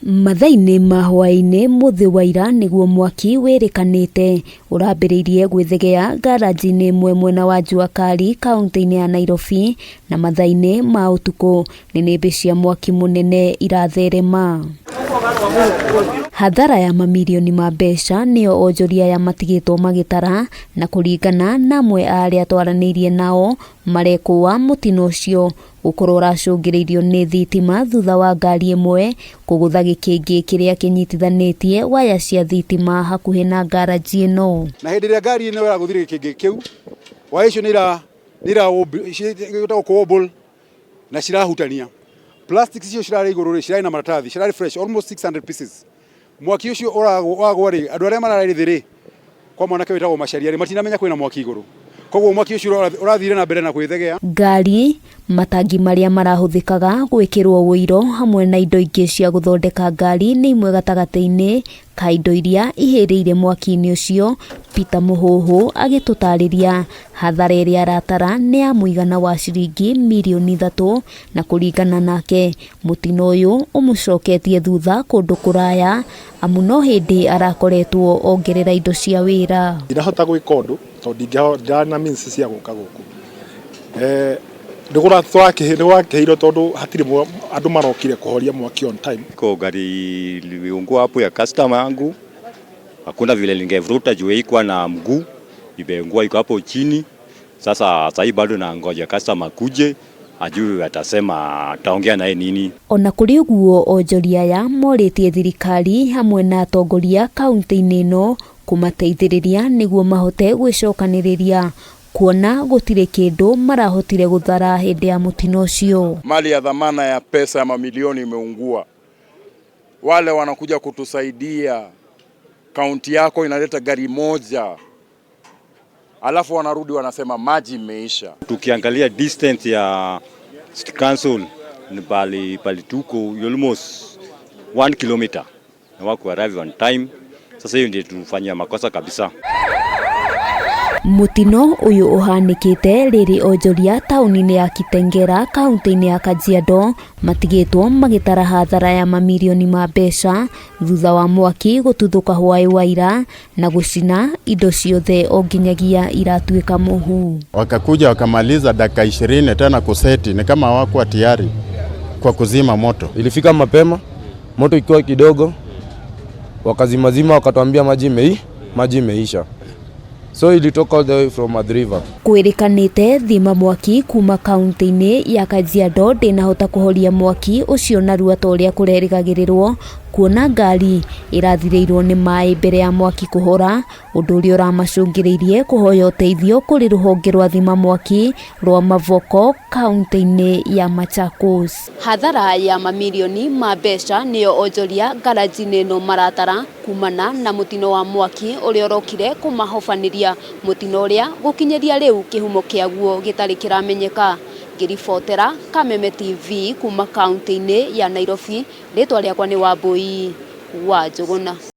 Mathaa-inĩ ma hwaĩ-inĩ mũthĩ wa ira nĩguo mwaki wĩrĩkanĩte ũrambĩrĩirie gwĩthegea ngaranji-inĩ ĩmwe mwena wa Jua Kali kaũntĩ-inĩ ya Nairobi na mathaa-inĩ ma ũtukũ nĩnĩmbĩ cia mwaki mũnene iratherema. Hathara ya mamirioni ma mbeca nĩyo onjoria aya matigĩtwo magĩtara na kũringana na amwe a arĩa twaranĩirie nao marekũa mũtino ũcio gũkorwo ũracũngĩrĩirio nĩ thitima thutha wa ngari ĩmwe kũgũtha gĩkĩngĩ kĩrĩa kĩnyitithanĩtie waya cia thitima hakuhĩ na ngaranji ĩno. Na hĩndĩ ĩrĩa ngari ĩno ĩragũthire gĩkĩngĩ kĩu, waya icio nĩ ira na cirahutania. Plastics icio cirarĩ igũrũ rĩ, cirarĩ na maratathi, cirarĩ fresh, almost 600 pieces. Mwaki ũcio wagwa rĩ, andũ arĩa mararĩ thĩ rĩ, kwa mwanake wĩtagwo Macharia rĩ, matinamenya kwĩna mwaki igũrũ. Koguo mwaki ũcio ũrathire na mbere na gwĩthegea. Ngari, matangi marĩa marahũthĩkaga gwĩkĩrwo ũiro hamwe na indo ingĩ cia gũthondeka ngari nĩ imwe gatagatĩ-inĩ ka indo iria ihĩrĩire mwaki-inĩ ũcio. Peter Mũhũhũ agĩtũtarĩria hathara ĩrĩa aratara nĩ ya mũigana wa ciringi mirioni 3, na kũringana nake mũtino ũyũ ũmũcoketie thutha kũndũ kũraya amu no hĩndĩ arakoretwo ongerera indo cia wĩra. Ndinahota gwĩka ũndũ tondũ ndirarĩ na means cia gũka gũkũ. Nĩgũrakĩhĩirwo tondũ hatirĩ andũ marokire kũhoria mwaki on time. Iko gari iliungua hapo ya customer yangu, hakuna vile ningevuruta juu ikuwa na mguu, imeungua iko hapo chini. Sasa sasa bado na ngoja customer kuje ajue atasema ataongea naye nini. Ona kũrĩ ũguo onjoria aya morĩtie thirikari hamwe na atongoria kaunti-inĩ ĩno kũmateithĩrĩria nĩguo mahote gwĩcokanĩrĩria kuona gũtirĩ kĩndũ marahotire gũthara hĩndĩ ya mũtino ũcio. Mali ya dhamana ya pesa ya mamilioni imeungua. Wale wanakuja kutusaidia, kaunti yako inaleta gari moja, alafu wanarudi wanasema maji imeisha. Tukiangalia distance ya City Council ni pali pali tuko almost 1 kilometer na wako arrive on time. Sasa hiyo ndio tufanyia makosa kabisa. Mũtino ũyũ ũhanĩkĩte rĩrĩ onjoria taũni-inĩ ya Kitengela kaunti-inĩ ya Kajiado matigĩtwo magĩtara hathara ya mamirioni ma mbeca thutha wa mwaki gũtuthũka hwaĩ wa ira na gũcina indo ciothe o nginyagia iratuĩka mũhu. Wakakuja wakamaliza dakika 20 tena kuseti, ni kama hawakuwa tayari kwa kuzima moto. Ilifika mapema moto ikiwa kidogo, wakazimazima wakatuambia maji imeisha. So ilitoka all the way from Athi River. Kwĩrĩkanĩte thima mwaki kuma kaunti-inĩ ya Kajiado ndĩnahota kũhoria mwaki ũcio narua ta ũrĩa kũrerĩgagĩrĩrwo kuona ngari ĩrathirĩirwo nĩ maĩ mbere ya mwaki kũhora, ũndũ ũrĩa ũramacũngĩrĩirie kũhoya ũteithio kũrĩ rũhonge rwa thima mwaki rwa Mavoko kaunti-inĩ ya Machakos. Hathara ya mamirioni ma mbeca nĩyo onjoria ngaranji-inĩ ĩno maratara kumana na mũtino wa mwaki ũrĩa ũrokire kũmahobanĩria, mũtino ũrĩa gũkinyĩria rĩu kĩhumo kĩaguo gĩtarĩ kĩramenyeka. Ngĩribotera Kameme TV kuma kaunti-inĩ ya Nairobi, rĩtwa rĩakwa nĩ Wambui wa Njũgũna.